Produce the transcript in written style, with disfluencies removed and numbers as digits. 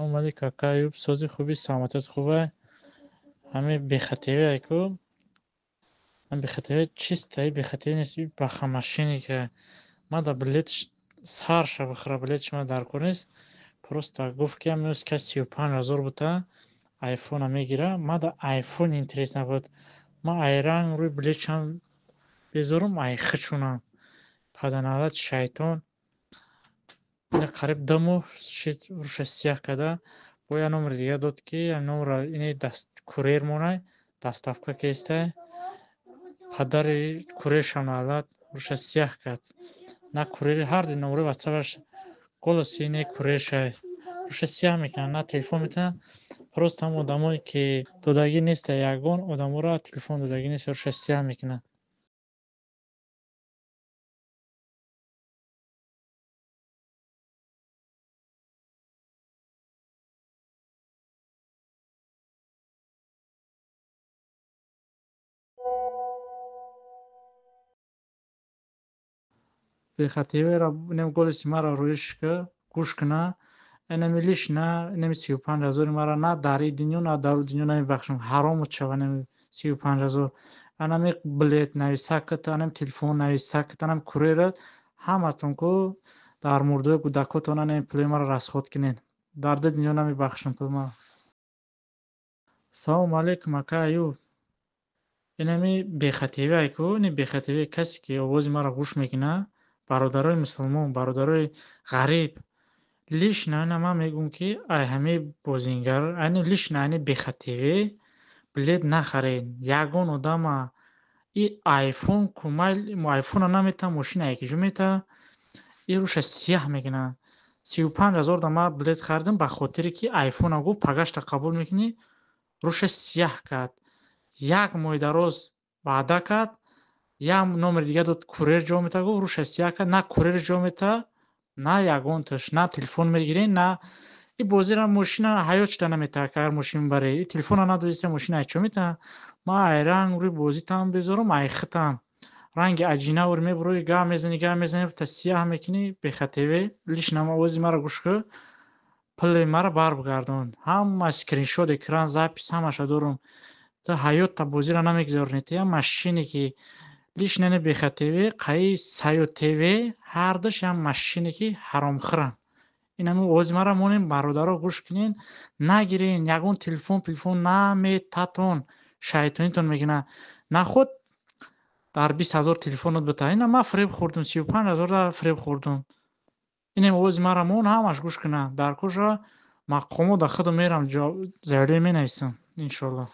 Омади, кака Аюб, сози хуби, саломатият хуба. Ҳами бехатарӣ ку, бехатарӣ чиста, бехатарӣ нест, бахамашиника. Ма да билет сар ша бихӯра, билетш ма дар кор нест. Просто гуфт, ки ҳамин кас 35 000 бута айфона мегира. Ма да айфон интерес набуд. Ма ай ранг рӯи билетшам безорум, ай хичунам. Паданалат шайтон. Қариб 2 моҳ шид, рӯша сияҳ карда. Бо як номери дига дод, ки номера ини даст курьер монай, доставка кестай. Падари курьершам налат рӯша сияҳ кард. На курьери ҳар ди номери ватсапаш голоси ини курьершай. Рӯша сияҳ мекунад, на телефон метавонад. Просто ҳам одамое ки додагӣ неста, ягон одаморо телефон додагӣ нест, рӯша сияҳ мекунад. Бехатариро инам голоси маро рӯиш ка гӯш куна. Инами лишна, инами 35 000-и мара на дар и дунё, на дар ӯ дунё намебахшам. Ҳаромут шава инами 35 000. Анами билет нависакат, анами телефон нависакат, анами курьерат, ҳаматон ку дар мурдои кӯдакотон анами пули маро расход кунед. Дар ду дунё намебахшам пули маро. Салому алейкум, ака Аюб. Инами бехатарӣ ку, ини бехатарӣ касе ки овози маро гӯш мекунад, бародарои мусулмон, бародарои ғариб, лично ина ман мегӯям, ки ай ҳамаи бозингар, ани лично ани бехатарӣ билет нахаред. Ягон одама и айфон кумай айфона намета, мошина якиҷо мета, и рӯша сияҳ мекунад. 35 000 да ман билет харидам, ба хотире ки айфона гуфт, пагашта қабул мекунӣ, рӯша сияҳ кард. Як моҳи дароз ваъда кард, як номери дига дод, курьер ҷо мета гуфт, рӯша сияҳ кард, на курьер ҷо мета, на ягонташ, на телефон мегирӣ, на и бозира мошина ҳаёт шуда наметавад, агар мошин мебарӣ. И телефона надодиста, мошина ай чо метавад? Ман ай ранг рӯи бозитам безорум, ай хитам. Ранги аҷинавор мебурои, гап мезанӣ, гап мезанӣ, та сияҳ мекунӣ, бехатарӣ. Лично овози маро гӯш кун, пули маро барбигардон. Ҳама скриншот, экран, запись ҳамаша дорум. Ту ҳаётта бозиро намегузаронӣ. Ту як машине ки лично ини бехатарӣ, қаи Саёд ТВ ҳардуш як машине ки ҳаромхӯранд. Инами овози маро монем, бародаро, гӯш кунед, нагирен, ягон телефон пилфон наметатон, шайтонитон мекунад. Наход дар 20 000 телефонот бита. Ина ман фиреб хӯрдум, 35 000 фиреб хӯрдум. Инем овози маро мон, ҳамаш гӯш кунад. Дар куҷо мақомот да худам мерам, заявление менависам, иншоаллоҳ.